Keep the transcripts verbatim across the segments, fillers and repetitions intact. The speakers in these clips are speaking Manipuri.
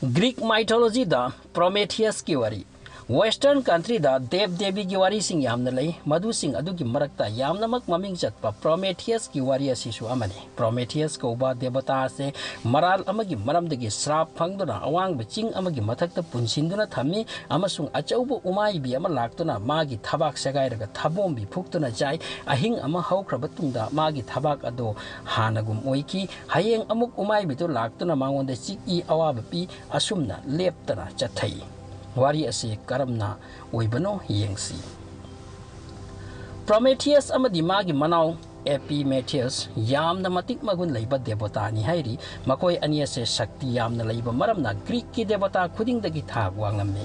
Greek mythologyꯗ Prometheusꯀꯤ ꯋꯥꯔꯤ꯫ Western countryꯗ ꯗꯦꯕ ꯗꯦꯕꯤꯒꯤ ꯋꯥꯔꯤꯁꯤꯡ ꯌꯥꯝꯅ ꯂꯩ꯫ ꯃꯗꯨꯁꯤꯡ ꯑꯗꯨꯒꯤ ꯃꯔꯛꯇ ꯌꯥꯝꯅꯃꯛ ꯃꯃꯤꯡ ꯆꯠꯄ Prometheusꯀꯤ ꯋꯥꯔꯤ ꯑꯁꯤꯁꯨ ꯑꯃꯅꯤ꯫ Prometheus ꯀꯧꯕ ꯗꯦꯕꯇꯥ ꯑꯁꯤ ꯃꯔꯥꯜ ꯑꯃꯒꯤ ꯃꯔꯝꯗꯒꯤ ꯁ꯭ꯔꯥꯞ ꯐꯪꯗꯨꯅ ꯑꯋꯥꯡꯕ ꯆꯤꯡ ꯑꯃꯒꯤ ꯃꯊꯛꯇ ꯄꯨꯟꯁꯤꯟꯗꯨꯅ ꯊꯝꯃꯤ, ꯑꯃꯁꯨꯡ ꯑꯆꯧꯕ ꯎꯃꯥꯏꯕꯤ ꯑꯃ ꯂꯥꯛꯇꯨꯅ ꯃꯥꯒꯤ ꯊꯕꯥꯛ ꯁꯦꯒꯥꯏꯔꯒ ꯊꯕꯣꯝꯕꯤ ꯐꯨꯛꯇꯨꯅ ꯆꯥꯏ꯫ ꯑꯍꯤꯡ ꯑꯃ ꯍꯧꯈ꯭ꯔꯕ ꯇꯨꯡꯗ ꯃꯥꯒꯤ ꯊꯕꯥꯛ ꯑꯗꯣ ꯍꯥꯟꯅꯒꯨꯝ ꯑꯣꯏꯈꯤ꯫ ꯍꯌꯦꯡ ꯑꯃꯨꯛ ꯎꯃꯥꯏꯕꯤꯗꯨ ꯂꯥꯛꯇꯨꯅ ꯃꯉꯣꯟꯗ ꯆꯤꯛꯏ, ꯑꯋꯥꯕ ꯄꯤ, ꯑꯁꯨꯝꯅ ꯂꯦꯞꯇꯅ ꯆꯠꯊꯩ꯫ ꯋꯥꯔꯤ ꯑꯁꯤ ꯀꯔꯝꯅ ꯑꯣꯏꯕꯅꯣ ꯌꯦꯡꯁꯤ꯫ Prometheus ꯑꯃꯗꯤ ꯃꯥꯒꯤ ꯃꯅꯥꯎ Epimetheus ꯌꯥꯝꯅ ꯃꯇꯤꯛ ꯃꯒꯨꯟ ꯂꯩꯕ ꯗꯦꯕꯇꯥꯅꯤ ꯍꯥꯏꯔꯤ꯫ ꯃꯈꯣꯏ ꯑꯅꯤ ꯑꯁꯦ ꯁꯛꯇꯤ ꯌꯥꯝꯅ ꯂꯩꯕ ꯃꯔꯝꯅ Greekꯀꯤ ꯗꯦꯕꯇꯥ ꯈꯨꯗꯤꯡꯗꯒꯤ ꯊꯥꯛ ꯋꯥꯡꯂꯝꯃꯤ꯫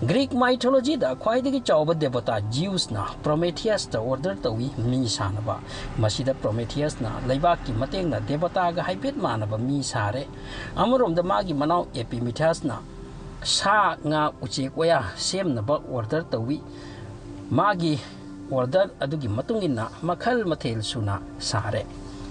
Greek mythologyꯗ ꯈ꯭ꯋꯥꯏꯗꯒꯤ ꯆꯥꯎꯕ ꯗꯦꯕꯇꯥ Zeusꯅ Prometheusꯇ order ꯇꯧꯏ ꯃꯤ ꯁꯥꯅꯕ꯫ ꯃꯁꯤꯗ Prometheusꯅ ꯂꯩꯕꯥꯛꯀꯤ ꯃꯇꯦꯡꯅ ꯗꯦꯕꯇꯥꯒ ꯍꯥꯏꯐꯦꯠ ꯃꯥꯟꯅꯕ ꯃꯤ ꯁꯥꯔꯦ꯫ ꯑꯃꯔꯣꯝꯗ ꯃꯥꯒꯤ ꯃꯅꯥꯎ Epimetheusꯅ ꯁꯥ, ꯉꯥ, ꯎꯆꯦꯛ ꯋꯥꯌꯥ ꯁꯦꯝꯅꯕ order ꯇꯧꯏ꯫ ꯃꯥꯒꯤ order ꯑꯗꯨꯒꯤ ꯃꯇꯨꯡ ꯏꯟꯅ ꯃꯈꯜ ꯃꯊꯦꯜ ꯁꯨꯅ ꯁꯥꯔꯦ꯫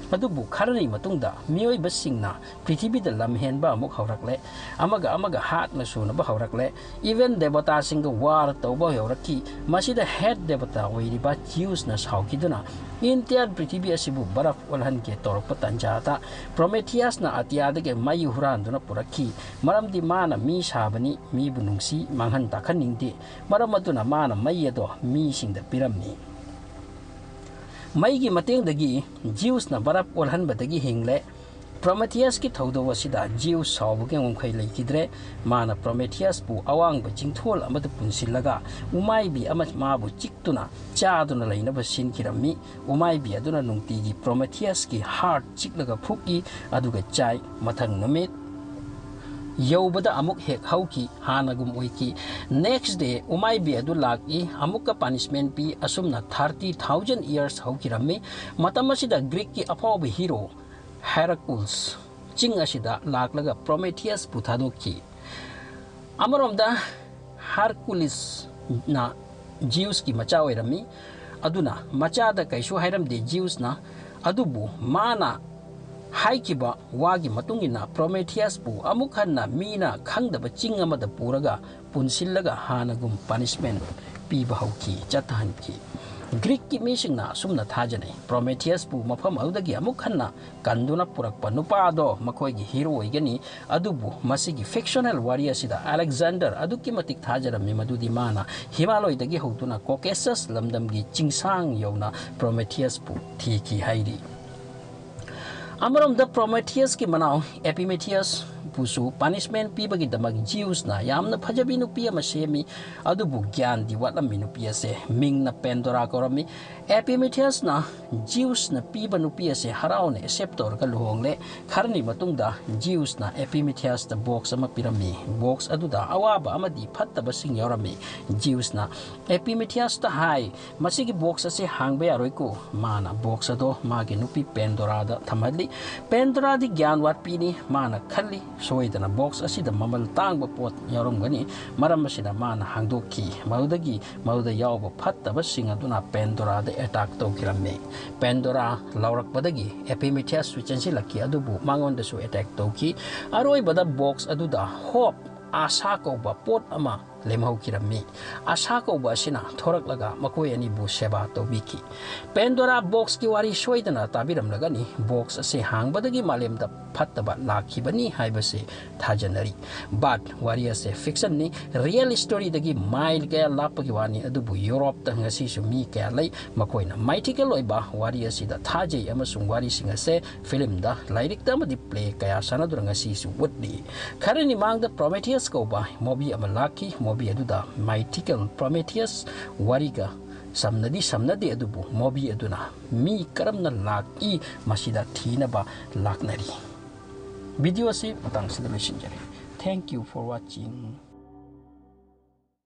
ꯑꯗꯨꯕꯨ ꯈꯔꯅꯤ ꯃꯇꯨꯡꯗ ꯃꯤꯑꯣꯏꯕꯁꯤꯡꯅ ꯄ꯭ꯔꯤꯊꯤꯕꯤꯗ ꯂꯝ ꯍꯦꯟꯕ ꯑꯃꯨꯛ ꯍꯧꯔꯛꯂꯦ꯫ ꯑꯃꯒ ꯑꯃꯒ ꯍꯥꯠꯅ ꯁꯨꯅꯕ ꯍꯧꯔꯛꯂꯦ꯫ Even ꯗꯦꯕꯇꯥꯁꯤꯡꯒ war ꯇꯧꯕ ꯍꯧꯔꯛꯈꯤ꯫ ꯃꯁꯤꯗ head ꯗꯦꯕꯇꯥ ꯑꯣꯏꯔꯤꯕ Zeusꯅ ꯁꯥꯎꯈꯤꯗꯨꯅ entire ꯄ꯭ꯔꯤꯊꯤꯕꯤ ꯑꯁꯤꯕꯨ ꯕꯔꯐ ꯑꯣꯜꯍꯟꯒꯦ ꯇꯧꯔꯛꯄ ꯇꯥꯟꯖꯥꯗ Prometheusꯅ ꯑꯇꯤꯌꯥꯗꯒꯤ ꯃꯩ ꯍꯨꯔꯥꯟꯗꯨꯅ ꯄꯨꯔꯛꯈꯤ꯫ ꯃꯔꯝꯗꯤ ꯃꯥꯅ ꯃꯤ ꯁꯥꯕꯅꯤ, ꯃꯤꯕꯨ ꯅꯨꯡꯁꯤ, ꯃꯥꯡꯍꯟ ꯇꯥꯛꯍꯟꯅꯤꯡꯗꯦ꯫ ꯃꯔꯝ ꯑꯗꯨꯅ ꯃꯥꯅ ꯃꯩ ꯑꯗꯣ ꯃꯤꯁꯤꯡꯗ ꯄꯤꯔꯝꯃꯤ꯫ ꯃꯩꯒꯤ ꯃꯇꯦꯡꯗꯒꯤ Zeusꯅ ꯕꯔꯞ ꯑꯣꯜꯍꯟꯕꯗꯒꯤ ꯍꯤꯡꯂꯦ꯫ Prometheusꯀꯤ ꯊꯧꯗꯧ ꯑꯁꯤꯗ Zeus ꯁꯥꯎꯕꯒꯤ ꯉꯝꯈꯩ ꯂꯩꯈꯤꯗ꯭ꯔꯦ꯫ ꯃꯥꯅ Prometheusꯄꯨ ꯑꯋꯥꯡꯕ ꯆꯤꯡꯊꯣꯜ ꯑꯃꯗ ꯄꯨꯟꯁꯤꯜꯂꯒ ꯎꯃꯥꯏꯕꯤ ꯑꯃ ꯃꯥꯕꯨ ꯆꯤꯛꯇꯨꯅ ꯆꯥꯗꯨꯅ ꯂꯩꯅꯕ ꯁꯤꯟꯈꯤꯔꯝꯃꯤ꯫ ꯎꯃꯥꯏꯕꯤ ꯑꯗꯨꯅ ꯅꯨꯡꯇꯤꯒꯤ Prometheusꯀꯤ heart ꯆꯤꯛꯂꯒ ꯐꯨꯛꯏ, ꯑꯗꯨꯒ ꯆꯥꯏ꯫ ꯃꯊꯪ ꯅꯨꯃꯤꯠ ꯌꯧꯕꯗ ꯑꯃꯨꯛ ꯍꯦꯛ ꯍꯧꯈꯤ, ꯍꯥꯟꯅꯒꯨꯝ ꯑꯣꯏꯈꯤ꯫ Next day ꯎꯃꯥꯏꯕꯤ ꯑꯗꯨ ꯂꯥꯛꯏ, ꯑꯃꯨꯛꯀ punishment ꯄꯤ꯫ ꯑꯁꯨꯝꯅ thirty thousand years ꯍꯧꯈꯤꯔꯝꯃꯤ꯫ ꯃꯇꯝ ꯑꯁꯤꯗ Greekꯀꯤ ꯑꯐꯥꯎꯕ hero Hercules ꯆꯤꯡ ꯑꯁꯤꯗ ꯂꯥꯛꯂꯒ Prometheusꯄꯨ ꯊꯥꯗꯣꯛꯈꯤ꯫ ꯑꯃꯔꯣꯝꯗ Herculesꯅ Zeusꯀꯤ ꯃꯆꯥ ꯑꯣꯏꯔꯝꯃꯤ꯫ ꯑꯗꯨꯅ ꯃꯆꯥꯗ ꯀꯩꯁꯨ ꯍꯥꯏꯔꯝꯗꯦ Zeusꯅ꯫ ꯑꯗꯨꯕꯨ ꯃꯥꯅ ꯍꯥꯏꯈꯤꯕ ꯋꯥꯒꯤ ꯃꯇꯨꯡ ꯏꯟꯅ ꯄ꯭ꯔꯣꯃꯦꯊꯤꯌꯁꯄꯨ ꯑꯃꯨꯛ ꯍꯟꯅ ꯃꯤꯅ ꯈꯪꯗꯕ ꯆꯤꯡ ꯑꯃꯗ ꯄꯨꯔꯒ ꯄꯨꯟꯁꯤꯜꯂꯒ ꯍꯥꯟꯅꯒꯨꯝ ꯄꯅꯤꯁꯃꯦꯟ ꯄꯤꯕ ꯍꯧꯈꯤ, ꯆꯠꯊꯍꯟꯈꯤ꯫ ꯒ꯭ꯔꯤꯛꯀꯤ ꯃꯤꯁꯤꯡꯅ ꯑꯁꯨꯝꯅ ꯊꯥꯖꯅꯩ, ꯄ꯭ꯔꯣꯃꯦꯊꯤꯌꯁꯄꯨ ꯃꯐꯝ ꯑꯗꯨꯗꯒꯤ ꯑꯃꯨꯛ ꯍꯟꯅ ꯀꯟꯗꯨꯅ ꯄꯨꯔꯛꯄ ꯅꯨꯄꯥ ꯑꯗꯣ ꯃꯈꯣꯏꯒꯤ ꯍꯤꯔꯣ ꯑꯣꯏꯒꯅꯤ꯫ ꯑꯗꯨꯕꯨ ꯃꯁꯤꯒꯤ ꯐꯤꯛꯁꯅꯦꯜ ꯋꯥꯔꯤ ꯑꯁꯤꯗ ꯑꯂꯦꯛꯖꯥꯟꯗꯔ ꯑꯗꯨꯛꯀꯤ ꯃꯇꯤꯛ ꯊꯥꯖꯔꯝꯃꯤ ꯃꯗꯨꯗꯤ ꯃꯥꯅ ꯍꯤꯃꯥꯂꯣꯏꯗꯒꯤ ꯍꯧꯗꯨꯅ ꯀꯣꯀꯦꯁꯁ ꯂꯝꯗꯝꯒꯤ ꯆꯤꯡꯁꯥꯡ ꯌꯧꯅ ꯄ꯭ꯔꯣꯃꯦꯊꯤꯌꯁꯄꯨ ꯊꯤꯈꯤ ꯍꯥꯏꯔꯤ꯫ ꯑꯃꯔꯣꯝꯗ ꯄ꯭ꯔꯣꯃꯦꯊꯤꯌꯁꯀꯤ ꯃꯅꯥꯎ ꯑꯦꯄꯤꯃꯦꯊꯤꯌꯁꯄꯨꯁꯨ ꯄꯅꯤꯁꯃꯦꯟ ꯄꯤꯕꯒꯤꯗꯃꯛ ꯖꯤꯎꯁꯅ ꯌꯥꯝꯅ ꯐꯖꯕꯤ ꯅꯨꯄꯤ ꯑꯃ ꯁꯦꯝꯃꯤ꯫ ꯑꯗꯨꯕꯨ ꯒ꯭ꯌꯥꯟꯗꯤ ꯋꯥꯠꯂꯝꯃꯤ ꯅꯨꯄꯤ ꯑꯁꯦ꯫ ꯃꯤꯡꯅ ꯄꯦꯟꯗꯣꯔꯥ ꯀꯧꯔꯝꯃꯤ꯫ ꯑꯦꯄꯤꯃꯦꯊꯤꯌꯁꯅ ꯖꯤꯎꯁꯅ ꯄꯤꯕ ꯅꯨꯄꯤ ꯑꯁꯦ ꯍꯔꯥꯎꯅ ꯑꯦꯛꯁꯦꯞ ꯇꯧꯔꯒ ꯂꯨꯍꯣꯡꯂꯦ꯫ ꯈꯔꯅꯤ ꯃꯇꯨꯡꯗ ꯖꯤꯎꯁꯅ ꯑꯦꯄꯤꯃꯦꯊꯤꯌꯁꯇ ꯕꯣꯛꯁ ꯑꯃ ꯄꯤꯔꯝꯃꯤ꯫ ꯕꯣꯛꯁ ꯑꯗꯨꯗ ꯑꯋꯥꯕ ꯑꯃꯗꯤ ꯐꯠꯇꯕꯁꯤꯡ ꯌꯥꯎꯔꯝꯃꯤ꯫ ꯖꯤꯎꯁꯅ ꯑꯦꯄꯤꯃꯦꯊꯤꯌꯁꯇ ꯍꯥꯏ, "ꯃꯁꯤꯒꯤ ꯕꯣꯛꯁ ꯑꯁꯤ ꯍꯥꯡꯕ ꯌꯥꯔꯣꯏꯀꯣ"꯫ ꯃꯥꯅ ꯕꯣꯛꯁ ꯑꯗꯣ ꯃꯥꯒꯤ ꯅꯨꯄꯤ ꯄꯦꯟꯗꯣꯔꯥꯗ ꯊꯝꯍꯜꯂꯤ꯫ ꯄꯦꯟꯗꯣꯔꯥꯗꯤ ꯒ꯭ꯌꯥꯟ ꯋꯥꯠꯄꯤꯅꯤ꯫ ꯃꯥꯅ ꯈꯜꯂꯤ, "ꯁꯣꯏꯗꯅ ꯕꯣꯛꯁ ꯑꯁꯤꯗ ꯃꯃꯜ ꯇꯥꯡꯕ ꯄꯣꯠ ꯌꯥꯎꯔꯝꯒꯅꯤ"꯫ ꯃꯔꯝ ꯑꯁꯤꯅ ꯃꯥꯅ ꯍꯥꯡꯗꯣꯛꯈꯤ꯫ ꯃꯗꯨꯗꯒꯤ ꯃꯗꯨꯗ ꯌꯥꯎꯕ ꯐꯠꯇꯕꯁꯤꯡ ꯑꯗꯨꯅ ꯄꯦꯟꯗꯣꯔꯥꯗ ꯑꯦꯇꯥꯛ ꯇꯧꯈꯤꯔꯝꯃꯤ꯫ ꯄꯦꯟꯗꯣꯔꯥ ꯂꯥꯎꯔꯛꯄꯗꯒꯤ ꯑꯦꯄꯤꯃꯦꯊꯤꯌꯁꯁꯨ ꯆꯦꯟꯁꯤꯜꯂꯛꯈꯤ, ꯑꯗꯨꯕꯨ ꯃꯉꯣꯟꯗꯁꯨ ꯑꯦꯇꯦꯛ ꯇꯧꯈꯤ꯫ ꯑꯔꯣꯏꯕꯗ ꯕꯣꯛꯁ ꯑꯗꯨꯗ ꯍꯣꯞ, ꯑꯥꯁꯥ ꯀꯧꯕ ꯄꯣꯠ ꯑꯃ ꯂꯦꯝꯍꯧꯈꯤꯔꯝꯃꯤ꯫ ꯑꯥꯁꯥ ꯀꯧꯕ ꯑꯁꯤꯅ ꯊꯣꯔꯛꯂꯒ ꯃꯈꯣꯏ ꯑꯅꯤꯕꯨ ꯁꯦꯕꯥ ꯇꯧꯕꯤꯈꯤ꯫ ꯄꯦꯟꯗꯣꯔꯥ ꯕꯣꯛꯁꯀꯤ ꯋꯥꯔꯤ ꯁꯣꯏꯗꯅ ꯇꯥꯕꯤꯔꯝꯂꯒꯅꯤ꯫ ꯕꯣꯛꯁ ꯑꯁꯤ ꯍꯥꯡꯕꯗꯒꯤ ꯃꯥꯂꯦꯝꯗ ꯐꯠꯇꯕ ꯂꯥꯛꯈꯤꯕꯅꯤ ꯍꯥꯏꯕꯁꯤ ꯊꯥꯖꯅꯔꯤ꯫ But ꯋꯥꯔꯤ ꯑꯁꯤ ꯐꯤꯛꯁꯟꯅꯤ꯫ ꯔꯤꯌꯦꯜ ꯁ꯭ꯇꯣꯔꯤꯗꯒꯤ ꯃꯥꯏꯜ ꯀꯌꯥ ꯂꯥꯞꯄꯒꯤ ꯋꯥꯅꯤ, ꯑꯗꯨꯕꯨ ꯌꯨꯔꯣꯞꯇ ꯉꯁꯤꯁꯨ ꯃꯤ ꯀꯌꯥ ꯂꯩ, ꯃꯈꯣꯏꯅ ꯃꯥꯏꯊꯤꯀꯦꯜ ꯑꯣꯏꯕ ꯋꯥꯔꯤ ꯑꯁꯤꯗ ꯊꯥꯖꯩ ꯑꯃꯁꯨꯡ ꯋꯥꯔꯤꯁꯤꯡ ꯑꯁꯦ ꯐꯤꯂꯝꯗ, ꯂꯥꯏꯔꯤꯛꯇ ꯑꯃꯗꯤ ꯄ꯭ꯂꯦ ꯀꯌꯥ ꯁꯥꯟꯅꯗꯨꯅ ꯉꯁꯤꯁꯨ ꯎꯠꯂꯤ꯫ ꯈꯔꯅꯤ ꯃꯥꯡꯗ ꯄ꯭ꯔꯣꯃꯦꯊꯤꯌꯁ ꯀꯧꯕ ꯃꯣꯕꯤ ꯑꯃ ꯂꯥꯛꯈꯤ꯫ ꯃꯣꯕꯤ ꯑꯗꯨꯗ ꯃꯥꯏꯊꯤꯀꯦꯜ ꯄ꯭ꯔꯣꯃꯦꯊꯤꯌꯁ ꯋꯥꯔꯤꯒ ꯁꯝꯅꯗꯤ ꯁꯝꯅꯗꯦ, ꯑꯗꯨꯕꯨ ꯃꯣꯕꯤ ꯑꯗꯨꯅ ꯃꯤ ꯀꯔꯝꯅ ꯂꯥꯛꯏ ꯃꯁꯤꯗ ꯊꯤꯅꯕ ꯂꯥꯛꯅꯔꯤ꯫ ꯚꯤꯗꯤꯑꯣ ꯑꯁꯤ ꯃꯇꯥꯡꯁꯤꯗ ꯂꯣꯏꯁꯤꯟꯖꯔꯦ꯫ Thank you for watching.